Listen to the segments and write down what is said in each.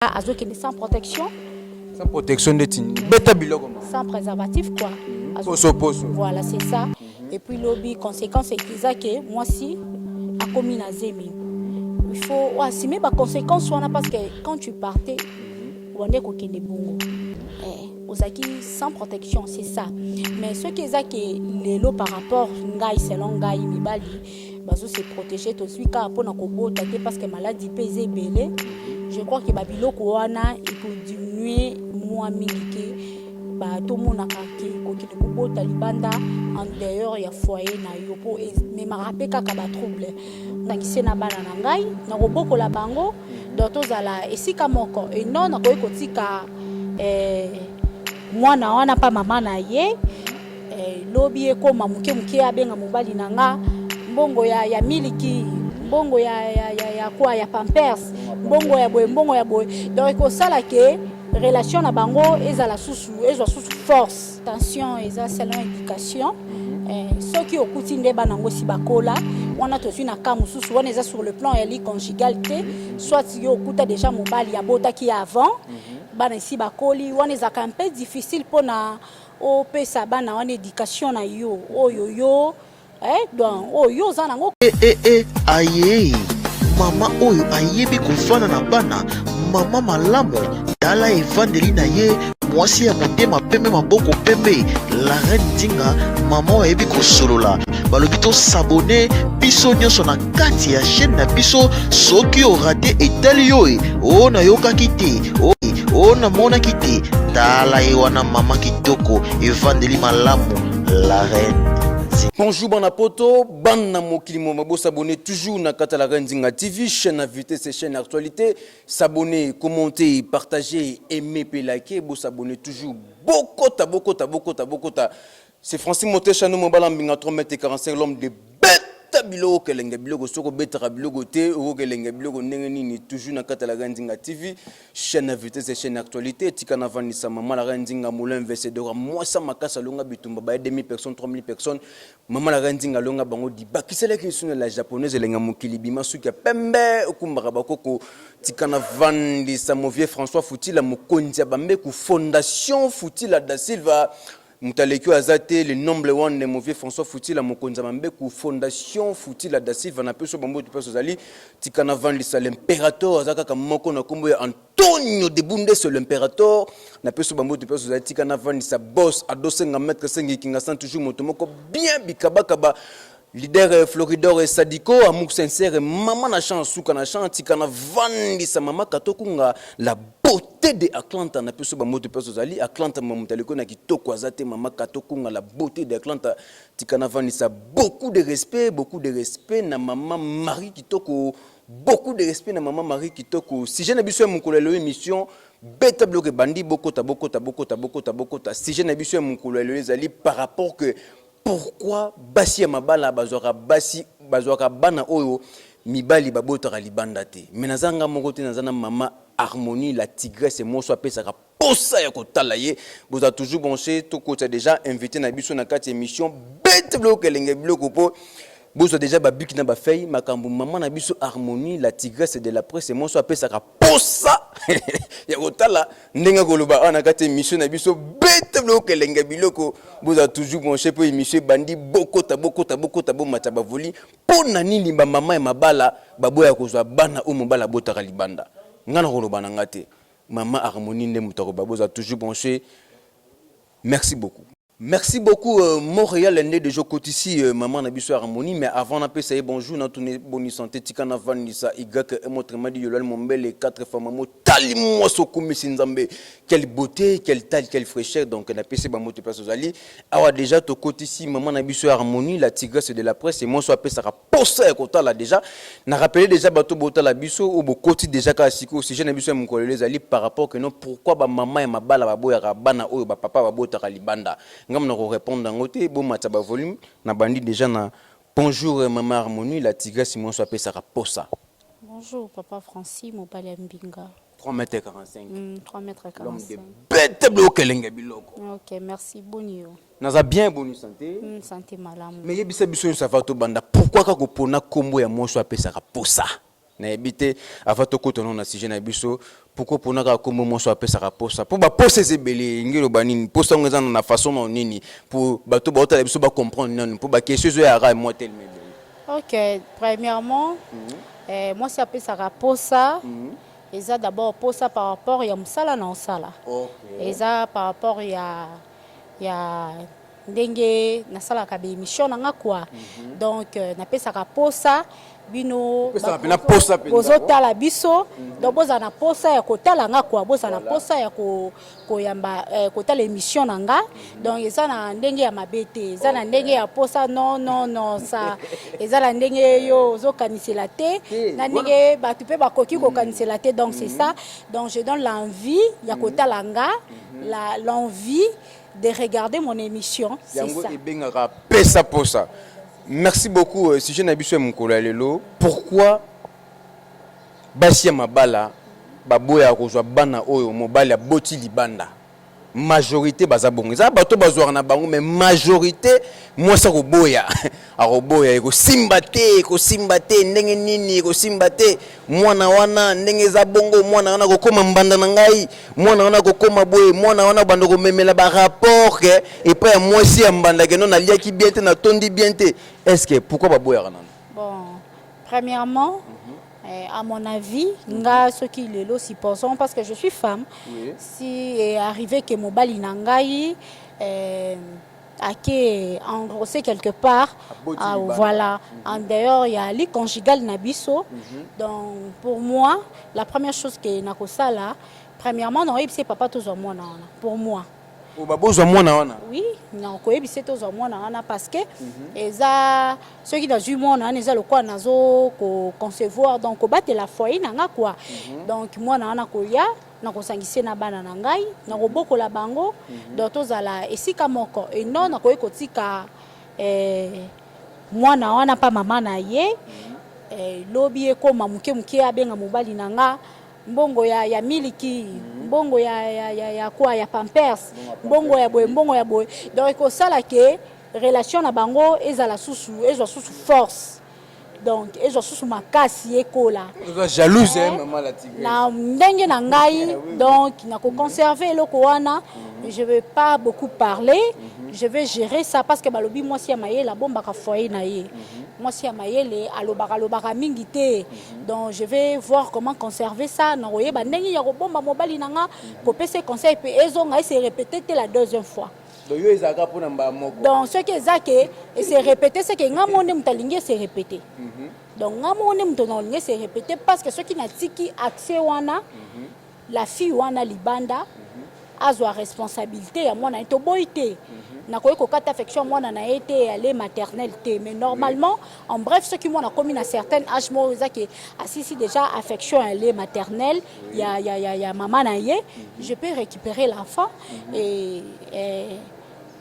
Azokende sans protection. Sans protection ndeti beta biloko ma. Sans préservatif quoi. Poso poso. Voilà, c'est ça. Et puis lobi conséquence eza ke mwasi akomi na zemi, il faut assumer ba conséquence wana, parce que quand tu partais, wande kokende bongo, ozalaki sans protection, c'est ça. Mais soki eza ke lelo, par rapport ngai, selon ngai, mibali bazose protéger, tozwi kaka mpona kobota te, parce que maladie mpe eza ebele. Je crois ke babiloko wana ekodiminue mwa mingi, ke tomonaka ke kokende kobota libanda, en dehors ya foyer na yo, mpo ememaka mpe kaka batrouble. Nangisi na bana na ngai, nakobokola bango, donc tozala esika moko. Eno nakoki kotika mwana wana mpa mama na ye, lobi ekóma moke moke, abenga mobali na nga, mbongo ya miliki, mbongo ya kwa ya Pampers, mbongo ya boye, mbongo ya boye. Donc ekosala ke relation na bango ezala susu, ezwa susu force. Tension eza selon éducation. Soki okuti nde bana yango esi bakola, wana tozwi na cas mosusu, wana eza sur le plan ya lit conjugal te. Soit yo okuta déjà mobali abotaki avant, bana esi bakoli, wana ezalaka un peu difficile mpona opesa bana wana éducation na yo oyo yo, donc oyo yo oza nango. E e e, aye mama oyo ayebi kofanda na bana, mama malamu. Tala evandeli na ye, mwasi ya motema pembe, maboko pembe, la reine Nzinga. Mama oyo ayebi kosolola. Balobi tos'abonner biso nyonso na kati ya chaîne na biso. Soki orater, etali yo. E oyo nayokaki te, oyo namonaki te. Tala ye wana, mama kitoko, evandeli malamu, la reine. Bonjour bana poto, bana mokili moma, s'abonner toujours na kati la Reine Nzinga TV, chaîne à vitesse, chaîne actualité. S'abonner, commenter, partager, aimer, pe liker, bo s'abonner toujours. Bokota, bokota, bokota, bokota. C'est Francis Motechano Mobala Mbinga, 3 m 45, l'homme de beta biloko kelenge biloko. Soko betaka biloko te, okokelenge biloko ndenge nini? Toujours na kati la Reine Nzinga TV, chaîne à vitesse, chaîne actualité. Tika na vandisa mama la Reine Nzinga Moulin Vesedora, mwasa makasa longa bitumba ba 2000 personnes, 3000 personnes. Mama la Reine Nzinga longa bango di bakiselaki lisusu na la japonaise, elenga mokili, bima suki ya pembe, okumbaka bakoko. Tika na vandisa movie François Futila, mokonzi ya bambeku, Fondation Futila da Silva. Moto aleki oyo aza te, le nombre one, movie François Futila, mokonzi ya bambeku, Fondation Futila da Silva. Na peso bamboto mpe ozali. Tika na vandisa l'impérateur, aza kaka moko na nkombo ya Antonio de Bundes, l'impérateur. Na peso bamboto mpe ozali. Tika na vandisa boss Adosenga, maître Sengi Kingasan, toujours moto moko bien bikabakaba, leader Floridor Sadiko, amour sincère, mama na chance, suka na chance. Tika na vandisa mama Katokunga, la beauté de Atlanta. Na peso bamoto mpe ozali. Atlanta, mamoto aliko na kitoko aza te, mama Katokunga, la beauté de Atlanta. Tika na vandisa, beaucoup de respect, beaucoup de respect na mama Marie Kitoko, beaucoup de respect na mama Marie Kitoko. Sujet na biso ya mokolo ya lelo, émission Beta biloko ebandi. Bokota, bokota, bokota, bokota, bokota. Sujet na biso ya mokolo ya lelo ezali par rapport que pourquoi basi ya mabala bazwaka basi, bazwaka bana oyo mibali babotaka libanda te. Me naza nga moko te, naza na mama Harmonie, la tigresse, moso apesaka posa ya kotala ye. Bozala toujours branché. Tokota déjà invité na biso na kati ya émission Bete biloko elenge biloko, mpo bozwa déjà babic na bafeuille. Makambo mama na biso Harmonie, la tigresse de la presse, moso apesaka posa ya kotala ndenge koloba awa na kati ya émission na biso Bete biloko elenge biloko. Bozala toujours branché mpo émission ebandi. Bokota, bokota, bokota, bomata bavoli. Mpo na nini bamama ya mabala baboya kozwa bana oyo mobala abotaka libanda? Ngai na koloba na nga te, mama Harmonie nde moto akoba. Bozala toujours branché. Merci beaucoup. Merci beaucoup, Montréal nde déjà kotisi maman na biso Harmonie. Mais avant napesa ye bonjour, natune boni santé. Tika na vandisa Y autrement dit Yolal Mombele, quatre fois mamo tali mwasi okumisi Nzambe. Quelle beauté, quelle taille, quelle fraîcheur. Donc napesi bamoto place ozali awa. Déjà tokotisi maman na biso Harmonie, la tigresse de la presse, mwasi apesaka posa ya kotala. Déjà na rappelé déjà bato botala biso oyo bokoti déjà kaka sikoyo, sujet na biso ya mokolo lelo ezali par rapport que non, pourquoi bamama ya mabala baboyaka bana oyo bapapa babotaka libanda. Ngambo na korépondre yango te, bomata bavolume. Na bandi déjà na bonjour, mama Harmonie, la tigresse, mwasi apesaka posa. Bonjour papa Francis, mobali ya mbinga. 3 mètres 45. 3 mètres l'homme de 45. Bete biloko elenge biloko. Ok, merci. Boni yo? Naza bien, boni santé? Santé malamu. Mais yebisa biso nyonso ava tobanda, pourquoi kaka kopona nkombo ya mwasi apesaka posa? Nayebi te, avant tokota nano na sujet na biso, pourquoi mpona kaka kombo mwasi apesaka posa? Mpo baposa eza ebele. Elingi eloba nini posa yango? Eza na façon na nini mpo bato baotala biso bacomprendre nani? Mpo baquestion ezoyaka mwa telema ebele. Ok, premièrement, mwasi apesaka posa, eza d'abord posa par rapport ya mosala na osala. Eza par rapport ya ndenge nasalaka baémission na nga quoi. Donc napesaka posa bino Opesaka mpenza posa mpenza. Bozotala biso, donc bozala na posa ya kotala nga quoi, bozala na posa ya koyamba kotala émission na nga. Donc eza na ndenge ya mabe te, eza na ndenge ya posa. Non, non, non, ça eza na ndenge yo ozokanisela te, na ndenge bato mpe bakoki kokanisela te. Donc c'est ça. Donc je donne l'envie ya kotala nga, l'envie de regarder mon émission, c'est Yango ça. ebengaka pesa posa. Merci beaucoup. Sujet na biso ya mokolo ya lelo: pourquoi basi ya mabala baboyaka kozwa bana oyo mobali aboti libanda? Majorité baza bongo. Eza bato bazwaka na bango, mais majorité, mwasi akoboya, akoboya, ekosimba te, ekosimba te. Ndenge nini ekosimba te? Mwana wana, ndenge eza bongo, mwana wana akokóma mbanda na ngai, mwana wana akokóma boye, mwana wana banda komemela barapport ke epai ya mwasi ya mbanda ke no naliaki bien te, natondi bien te. Est ce que pourquoi baboyaka nano? Bon, premièrement, à mon avis, nga soki lelo, supposons, parce que je suis femme, si est arrivé que mobali na ngai ake engrosser quelque part, Aboti ah, libanda. Voilà, en dehors il y a lit conjugal na biso. Donc pour moi, la première chose que nakosala, premièrement, nakoyebisa papa tozwa mwana wana. Pour moi, O babozwa mwana wana? Oui, nakoyebisa tozwa mwana wana, parce que eza soki nazwi mwana wana, eza lokola nazo koconcevoir, donc kobatela foyer na nga quoi. Donc mwana wana koya, nakosangisa na bana na ngai, nakobokola bango, donc tozala esika moko. Et non, nakoki kotika mwana wana mpa mama na ye, lobi ekóma moke moke, abenga mobali na nga, mbongo ya miliki, mbongo ya kwa ya Pampers, mbongo ya boye, mbongo ya boye. Donc ekosala ke relation na bango ezala susu, ezwa susu force, donc ezwa susu makasi, ekola. Oza jalouse, hein, mama la tigresse. Na ndenge na ngai, donc nakoconserve eloko wana. Je vais pas beaucoup parler, je vais gérer ça, parce que balobi mwasi ya mayele abombaka foyer na ye, mwasi ya mayele alobaka alobaka mingi te. Donc je vais voir comment conserver ça. Nakoyeba ndenge ya kobomba mobali na nga, kopesa conseil mpe ezonga ese répéter te la deuxième fois. Donc yo ezalaka mpona mbala moko? Donc soki eza ke ese répéter, c'est que nga mo nde moto alingi ese répéter. Donc nga moko nde moto na olingi ese répéter, parce que soki natiki accès wana, la fille wana libanda azwa responsabilité ya mwana ye. Toboyi te, nakoki kokata affection ya mwana na ye te, ale maternelle te, mais normalement, en bref, soki mwana akomi na certain âge moko, eza ke asisi déjà affection ya lait maternelle ya mama na ye, je peux récupérer l'enfant et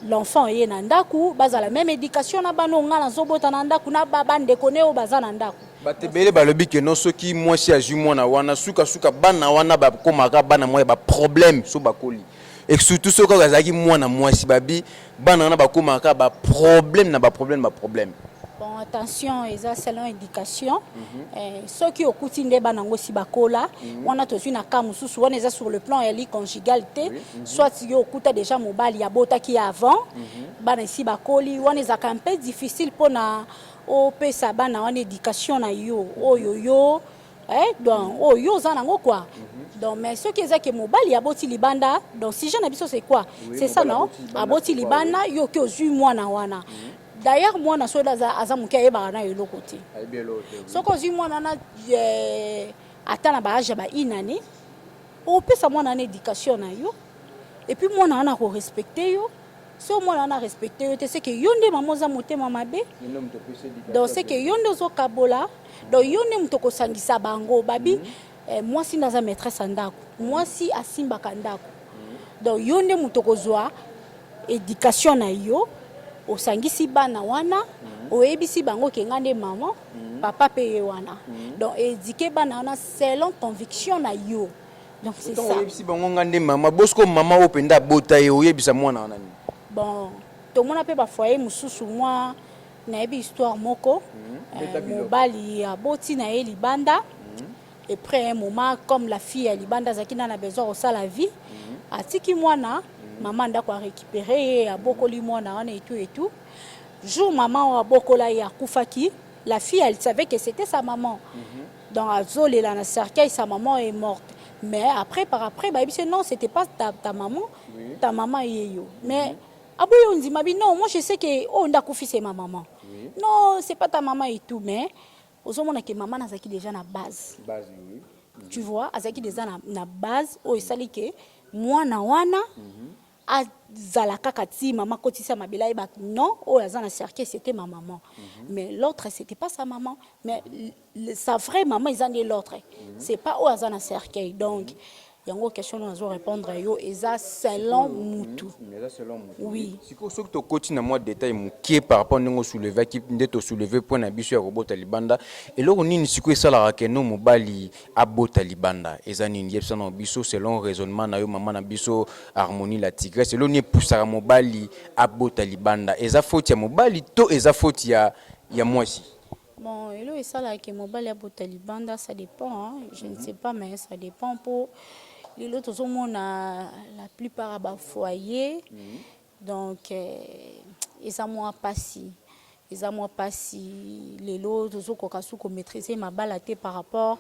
l'enfant ye na ndako, bazala même éducation na bana oyo nga nazobota na ndako, na bandeko ne oyo baza na ndako. Bato ebele balobi ke no, soki mwasi azwi mwana wana, sukasuka bana wana bakomaka bana mwa ya baproblème so bakoli, et surtout soki kaka azalaki mwana mwasi, babi bana wana bakomaka baproblème na baproblème, baproblème. Bon, attention, eza selon éducation. Soki okuti nde bana yango si bakola wana, tozwi na cas mosusu wana, eza sur le plan ya lit conjugal te. Soit yo okuta déjà mobali abotaki avant, bana esi bakoli wana, ezalaka un peu difficile mpona opesa bana wana éducation na yo oyo yo donc oyo yo oza nango quoi. Donc mais soki eza ke mobali aboti libanda, donc sujet na biso c'est quoi? C'est ça, non? Aboti libanda, yo oki ozwi mwana wana. D'ailleurs mwana soki aza moke, ayebaka na eloko te. Soki ozwi mwana wana, ata na baage ya ba une année, opesa mwana wana éducation na yo, et puis mwana wana akorespecte yo. So mwana wana arespecte yo te, c'est que yo nde mama oza motema mabe. Donc c'est que yo nde ozokabola, donc yo nde moto okosangisa bango. Babi mwasi nde aza maîtresse ya ndako, mwasi asimbaka ndako. Donc yo nde moto okozwa éducation na yo, osangisi bana wana, oyebisi bango ke nga nde mama, papa mpe ye wana. Donc éduquer bana wana selon conviction na yo. Donc c'est ça. Oyebisi bango nga nde mama, bosiko mama oyo mpenza abota ye, oyebisa mwana wana nini? Bon, tomona mpe bafoyer mosusu. Mwa nayebi histoire moko, mobali aboti na ye libanda. Et après un moment, comme la fille ya libanda azalaki na besoin kosala vie, atiki mwana, mama ndako arécupéré ye, abokoli mwana wana et tout et tout. Jour mama oyo abokola ye akufaki, la fille, elle savait que c'était sa maman. Donc azolela na cercueil, sa maman est morte. Mais après, par après, bayebisi: non, c'était pas ta maman, ta maman ye yo. Mais aboyi ondima bi: non, moi je sais que oyo nde akufi, c'est ma maman. Non, c'est pas ta maman et tout. Mais ozomona ke mama nazalaki déjà na base. Base, oui. Tu vois, azalaki déjà na base oyo esali ke mwana wana azala kaka ti mama akotisa mabele, ayeba non, oyo aza na cercueil, c'était ma maman. Mais l'autre, c'était pas sa maman. Mais sa vraie maman eza nde l'autre, c'est pas oyo aza na cercueil. Donc yango question nazo répondre yo, eza selon mutu. Eza selon mutu. Oui. Sikoyo soki tokoti na mwa détail moke par rapport ndenge osoulevaki, nde tosoulever point na biso ya kobota libanda, eloko nini sikoyo esalaka keno mobali abota libanda? Eza nini? Yebisa na biso selon raisonnement na yo, mama na biso Harmonie la Tigresse. Eloko nini epusaka mobali abota libanda? Eza faute ya mobali to eza faute ya mwasi? Bon, eloko esalaka mobali abota libanda, ça dépend, hein. Je ne sais pas, mais ça dépend. Mpo lelo tozomona la plupart ya bafoyer, donc eza mwa pasi, eza mwa pasi. Lelo tozokoka su komaîtrise mabala te par rapport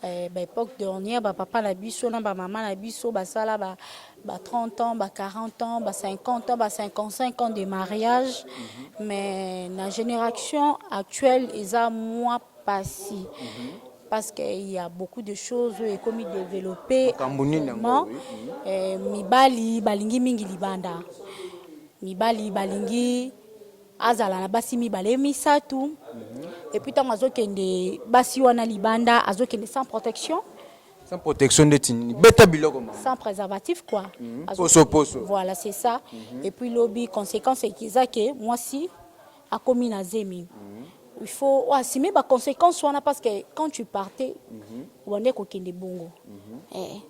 baépoque dernière. Bapapa na biso na bamama na biso basala ba 30 ans, ba 40 ans, ba 50 ans, ba 55 ans de mariage. Mais na génération actuelle, eza mwa pasi parce qu'il y a beaucoup de choses oyo ekomi développé. Makambo nini yango? Mibali balingi mingi libanda. Mibali balingi azala na basi mibale, misato. Et puis ntango azokende basi wana libanda, azokende sans protection. Sans protection ndeti nini? Beta biloko, mama. Sans préservatif, quoi. Poso, poso. Voilà, c'est ça. Et puis lobi, conséquence eza ke mwasi akomi na zemi. Il faut assumer baconséquence wana parce que quand tu partais, obande kokende bongo,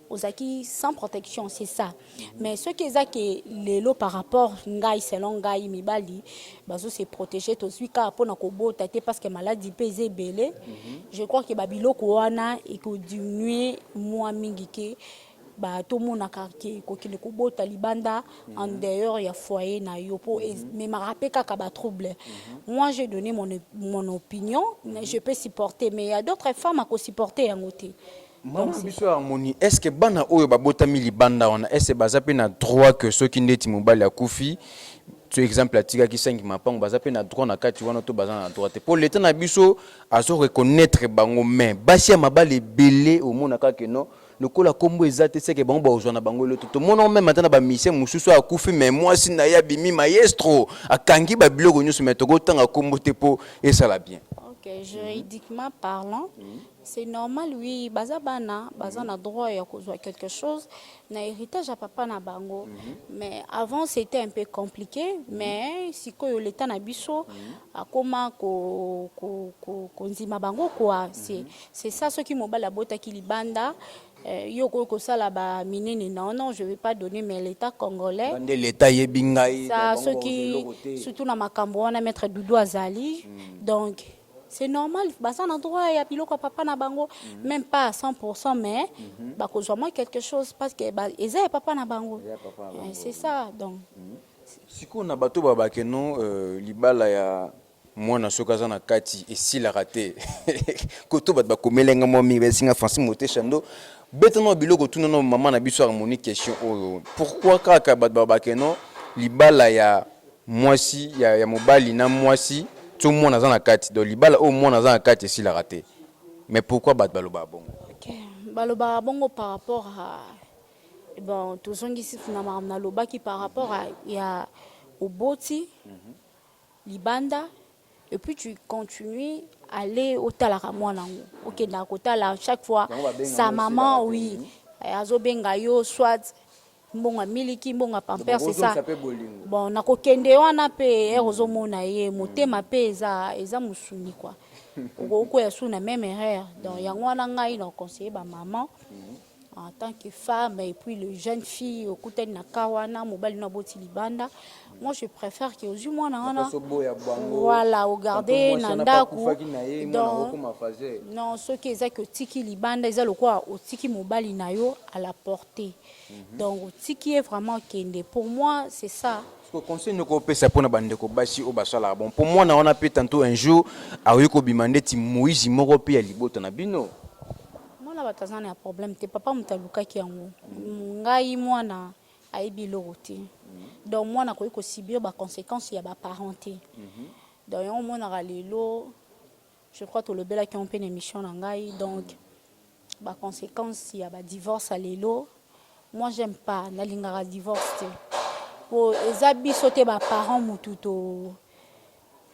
ozalaki sans protection, c'est ça. Mais soki eza ke lelo, par rapport ngai, selon ngai, mibali bazo se protéger. Tozwi kaka mpona kobota te parce que maladie mpe eza ebele. Je crois ke babiloko wana ekodiminue mwa mingi ke batomonaka ke kokende kobota libanda en dehors ya foyer na yo, mpo ememaka mpe kaka batrouble. Moi, j'ai donné mon opinion. Je peux supporter, mais il y a d'autres femmes akosupporter yango te. Mama biso Harmonie, est ce que bana oyo babotami libanda wana, est ce baza mpe na droit ke soki ndeti mobali akufi, so exemple atikaki 5 mapango, baza mpe na droit na kati wana to baza na droit te? Mpo leta na biso azo reconnaître bango, mais basi ya mabala ebele omona kaka no lokola nkombo eza te, seke bango bazwa na bango eloto. Tomona même ata na bamusicien mosusu akufi, mais mwasi na ye abimi maestro, akangi babiloko nyonso, mais tokotanga nkombo te mpo esala bien. Ok, juridiquement parlant, c'est normal, oui, baza bana, baza na droit ya kozwa quelque chose na héritage ya papa na bango. Mais avant, c'était un peu compliqué, mais sikoyo l'état na biso akoma ko ko ko kondima bango, quoi. C'est ça. Soki mobali abotaki libanda, yo okoki kosala baminene. Non, non, je vais pas donner, mais l'état congolais Nde leta yebi ngai. Ça, soki surtout na makambo wana, maître Doudou azali. Donc c'est normal, baza na droit ya biloko ya papa na bango, même pas à 100%, mais bakozwa mwa quelque chose parce que eza ya papa na bango. C'est ça, donc. Sikoyo na bato babakeno libala ya mwana soki aza na kati esilaka te, koto bato bakomelenga mwa mingi, baesinga Francis Moteshando. Betana biloko, tuna na mama na biso Harmonie question oyo: pourquoi kaka bato babakeno libala ya mwasi ya mobali na mwasi to mwana aza na kati, donc libala oyo mwana aza na kati esilaka te? Mais pourquoi bato balobaka bongo? Ok, balobaka bongo par rapport à, bon, tozongisi na makambo nalobaki par rapport à ya oboti libanda et puis tu continues aller otalaka mwana yango, okendaka kotala chaque fois Yango babenga sa yango maman. esilaka te. Oui. Azobenga yo soit mbongo ya miliki, mbongo ya Pampers, c'est ça. Ozongisa mpe bolingo. Bon, nakokende wana mpe ere ozomona ye, motema mpe eza mosuni, quoi. Okokwea su na même erreur. Donc yango wana ngai na conseiller bamama. En tant que femme et puis le jeune fille okutani na ka wana, mobali no aboti libanda, moi je préfère que ozwi mwana wana, voilà, ogarde na ndako. Donc non, soki eza ke otiki libanda, eza lokola otiki mobali na yo à la portée. Donc otiki ye vraiment kende. Pour moi, c'est ça. Conseil noko opesa mpona bandeko basi oyo basalaka bon, mpo mwana wana mpe tantôt un jour akoki kobima ndeti Moïse moko mpe ya libota na bino. Mwana bato aza na ya problème te. Papa moto alukaki yango. Ngai mwana ayebi eloko te. Donc mwana akoki kosubir baconséquence ya baparent te. Donc yango omonaka lelo, je crois tolobelaki yango mpe na émission na ngai. Donc baconséquence ya badivorce ya lelo, moi j'aime pas, nalingaka divorce te, po eza biso te baparent mutu to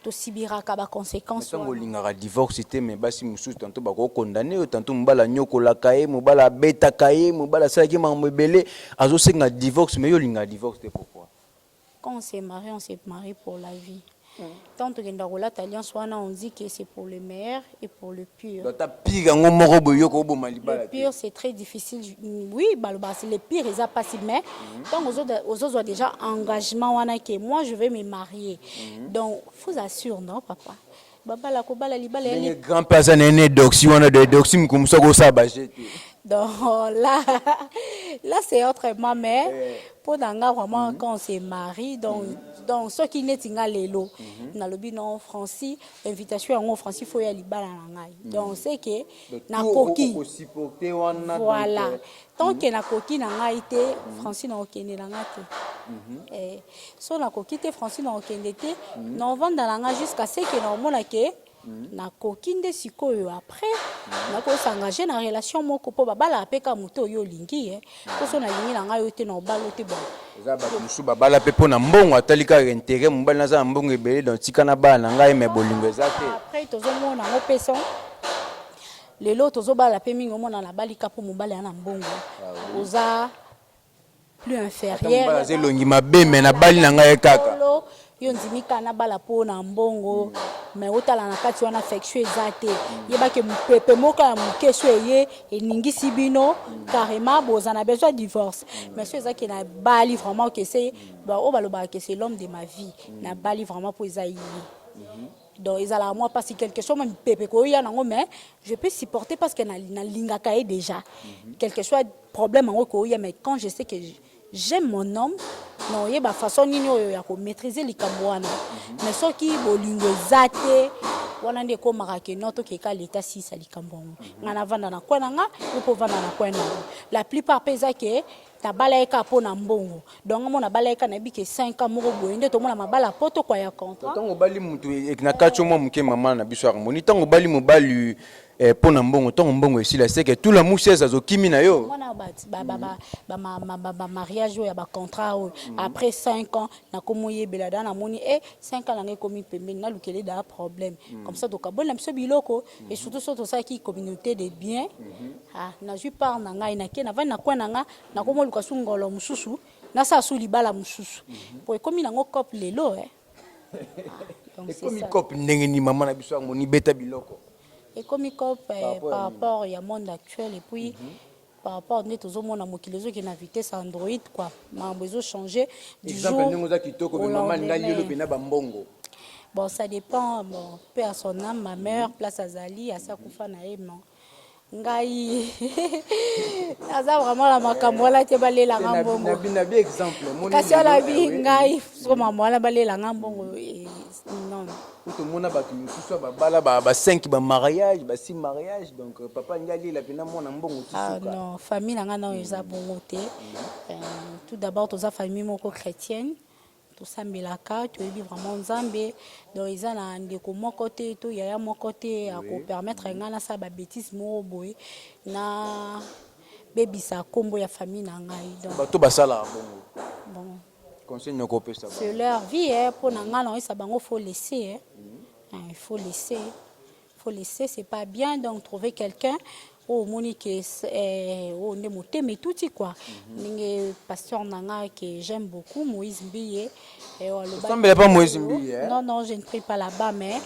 tosibiraka baconséquence. Ntango olingaka divorce te, mais basi mosusu tantôt bakokondane oyo, tantôt mobali anyokolaka ye, mobali abetaka ye, mobali asalaki makambo ebele, azosenga divorce, mais yo olingaka divorce te, pourquoi? Quand on s'est marié, on s'est marié pour la vie. Tant tokenda kolata alliance wana, on dit que c'est pour le meilleur et pour le pire. Ata pire yango moko boye, yo koboma libala. Le pire, c'est très difficile. Oui, baloba c'est le pire, eza pasi, mais ntango ozozwa déjà engagement wana ke moi je vais me marier, donc faut assure. Non, papa babala kobala libala. Ndenge grand mpe aza na ene doxi wana de doxi mokomosu akosala baje te. Donc là, là c'est autrement, mais mpo na nga vraiment, quand on s'est marié, donc soki neti nga lelo nalobi non, Francis, invitation yango, Francis, faut ya libala na ngai, donc c'est que nakoki. Okosupporte wana. Voilà, tant que nakoki na ngai te, Francis, nakokende na nga te. So nakoki te, Francis, nakokende te, naovanda na nga jusqu'à ce que naomona ke nakoki nde sikoyo. Après nakosengage na relation moko, mpo babalaka mpe ka moto oyo olingi ye, mpo so nalingi na ngai oyo te, na obala te, bon. Eza bato mosusu babala mpe mpo na mbongo, atali kaka intérêt, mobali naza na mbongo ebele, donc tika na bala na ngai, mais bolingo eza te. Après tozomona yango mpe son lelo tozobala mpe mingi, omona nabali ka mpo mobali ya na mbongo, oza plus inférieur. Mobali aza elongi mabe, mais nabali na ngai ye kaka. Solo, yo ndimi kaka nabala mpo na mbongo, mais otala na kati wana affection eza te. Yebake mopepe moko ya moke so eye eningisi bino carrément, boza na besoin ya divorce. Mais so ezaki nabali vraiment ke se oyo balobaka ke c'est l'homme de ma vie, nabali vraiment mpo eza ye, donc ezalaka mwa mpasi quelque soit mipepe koya nango, mais je peux supporter parce que nalingaka ye déjà. Quelque soit problème yango koya, mais quand je sais que j'aime mon homme, na oyeba façon nini oyo ya komaîtriser likambo wana. Mais soki bolingo eza te, wana nde ekomaka ke non, tokeka leta sisa likambo yango, ngai navanda na kwe na nga, yo mpo ovanda na kwe na yo. La plupart mpe eza ke nabala ye kaka mpo na mbongo. Donc nga mo nabala ye kaka, nayebi ke 5 ans moko boye nde tomona mabala poto kwa ya contrat. Ntango obali mutu na kati mwa moke, mama na biso Harmonie, ntango obali mobali mpo na mbongo, ntango mbongo esila, seke tula musi azokimi na yo. Mwana bamariage oyo ya bacontrat oyo, après 5 ans nakomi oyebela da, namoni e 5 ans nanga ekomi pembeni, nalukeli da problème comme ça, tokaboli na biso biloko. Et surtout so tosalaki communauté de bien, ah, nazwi part na ngai, nake navandi na coin na nga, nakomi oluka su ngolo mosusu, nasala su libala mosusu, po ekomi nango cope lelo, eh. Ah, donc c'est Ekomi ça. Cope ndenge nini, mama na biso Harmonie? Beta biloko. Ekomi cope rapport par rapport ya monde actuel et puis par rapport nde tozomona mokili ezokende na vitesse android quoi, makambo ezochange du Exemple, jour ndenge oza kitoko, au mais mama ngai lendemain. lelo mpena bambongo. Bon, ça dépend. Bon, paix à son âme, ma mère, place azali, asi akufa na ye. Ma ngai naza vraiment na makambo wana te, balelanga mbongo. Na bi exemple omoni. Kasi wana lelo, bi oui. ngai so makambo wana, balelanga mbongo, non. Po tomona bato mosusu ya babala ba 5 bamariage, ba 6 mariage, donc papa alingi alela mpena mwana mbongo ti Ah, suka. non, famille na ngai nao eza bongo te. Tout d'abord toza famille moko chrétienne, tosambelaka, toyebi vraiment Nzambe. Donc eza na ndeko moko te to yaya moko te akopermettre ngai nasala babétise moko boye na bebisa nkombo ya famille na ngai. Donc Bato basalaka bongo, bon, conseil noko opesa bango? C'est leur vie, hein. Mpo na ngai naoyesa bango, faut laisser, hein. Hein, il faut laisser, faut laisser, c'est pas bien. Donc trouver quelqu'un oyo omoni ke oyo nde motema etuti quoi. Ndenge pasteur na nga que j'aime beaucoup, Moïse Mbiye, Osambela pa Moïse Mbiye, eh? Non, non, je ne prie pas là-bas, mais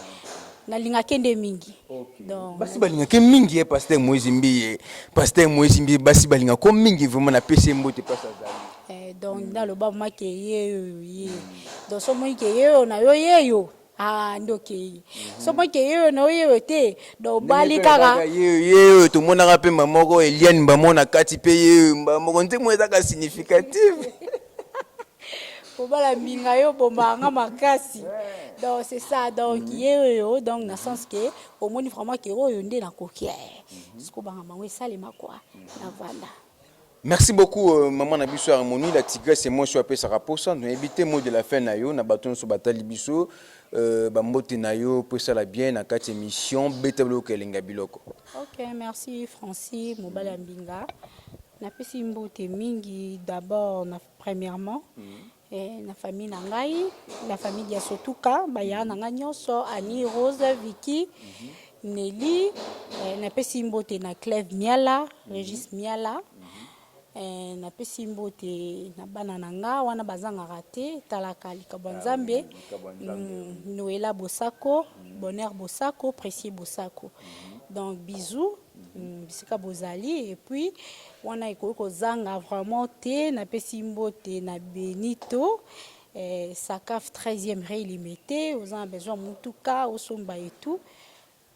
Nalingaki nde mingi. Donc basi balingaki mingi ye pasteur Moïse Mbiye, pasteur Moïse Mbiye, basi balingako mingi vraiment. Napesi ye mbote mpasi azali. Eh, donc naloba make ye oyo ye, donc so omoni ke ye oyo na yo ye yo, ah, nde okei. So omoni ke ye oyo na yo ye oyo te, donc obali kaka. Ye ye oyo tomonaka mpe mba moko Eliane mbamo na kati mpe ye oyo mba moko nzembo ezaka significative. Kobala mbinga yo bombaka nga makasi. Donc c'est ça, donc ye oyo, donc na sens ke omoni vraiment ke oyo nde nakoki siko banga bango esalema kwa navanda. Merci beaucoup maman na biso Harmonie la tigresse. Mwasi oyo apesaka posa. Noyebi te mot de la fin na yo na bato nyonso batali biso, bambote na yo mpo esala bien na kati émission. Beta biloko elenga biloko. Ok, merci Francis mobali ya mbinga. Napesi mbote mingi d'abord na premièrement na famille na ngai, la famille Diasotuka, baya na ngai nyonso, Annie, Rose, Vicky, Nelly. Napesi mbote na Cleve Miala, Régis Miala. Napesi mbote na bana na nga wana bazangaka te, talaka likambo ya Nzambe, Noela Bosako, Bonheur Bosako, Précieux Bosako. Donc bisous bisika bozali. Et puis wana ekoki kozanga vraiment te, napesi mbote na Benito Sakaf 13e rue Limete. Oza na besoin mutuka osomba et tout,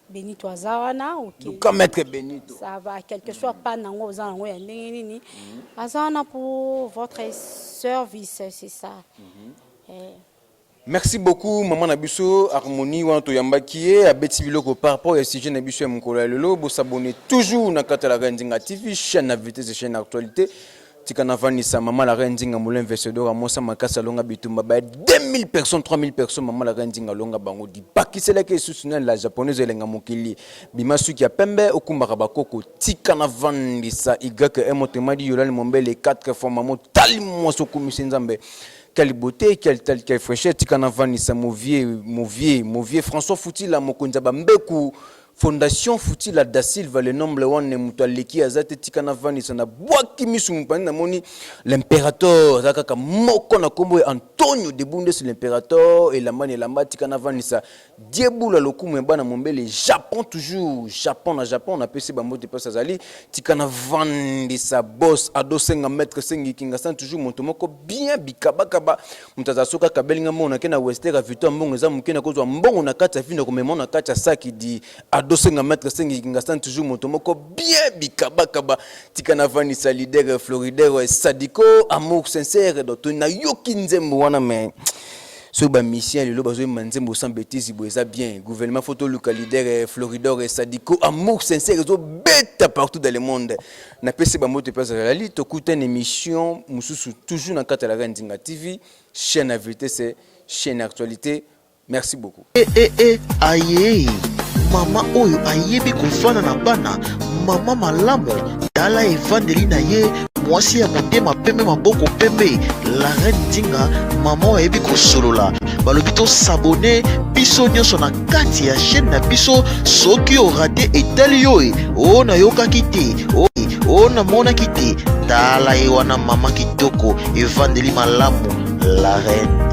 Benito aza wana, ok. Luka maître Benito. Ça va, quel que soit pas nango oza nango ya ndenge nini, aza wana pour votre service, c'est ça. Merci beaucoup maman na biso Harmonie wana toyambaki ye, abeti biloko par rapport ya sujet na biso ya mokolo ya lelo. Bosabonner toujours na kati ya la Reine Nzinga TV, chaîne na vitesse, chaîne actualité. Tika navandisa mama la Reine Nzinga Moulin Vesedor amosa makasi, alonga bitumba ba 2000 personnes, 3000 personnes. Mama la Reine Nzinga alonga bango dibakiselaki lisusu na la japonaise elenga mokili bima suki ya pembe okumbaka bakoko. Tika navandisa ym autrement dit Yolani Mombele 4 fois mama tali mwasi okumisi Nzambe. Quelle beauté, quelle telle, quelle fraîcheur. Tika navandisa mon vieux, mon vieux, mon vieux François Futila, mokonzi ya bambeku, Fondation Futila da Silva, le nombre wana moto aleki aza te. Tika navandisa na bwaki misu mopandi, namoni l'impérateur aza kaka moko na nkombo ya Antonio de Bundes, l'impérateur elamba na elamba. Tika navandisa Diebula lokumu ya bana Mombele, Japon toujours, Japon na Japon, napesi bambote mpasi azali. Tika navandisa boss Adosenga, maître Sengi Kingasan, toujours moto moko bien bikabakaba, moto azala soki akabelinga mbongo nake na Wester ya Victoire, mbongo eza moke, nakozwa mbongo na kati ya vi, nakomema na kati ya saki di Adosenga, maître Sengi Kingasan, toujours moto moko bien bikabakaba. Tika navandisa leader Floridaire Sadiko, amour sincère. Donc nayoki nzembo wana, mais soki bamusicien lelo bazoyemba nzembo sans bêtise boye eza bien. Gouvernement faut toluka leader Floridor Sadiko, amour sincère ezobeta partout dans le monde. Napesi bambote mpe azalali. Tokutani émission mosusu toujours na kati ya la Reine Nzinga TV, chaîne ya vitesse, chaîne actualité. Merci beaucoup. E e e, aye mama oyo ayebi kofanda na bana, mama malamu, tala evandeli na ye, mwasi ya motema pembe, maboko pembe, la reine Nzinga, mama oyo ayebi kosolola. Balobi tosabonner biso nyonso na kati ya chaîne na biso. Soki orater, etali yo e o nayokaki te, o namonaki te. Tala ye wana, mama kitoko, evandeli malamu, la reine.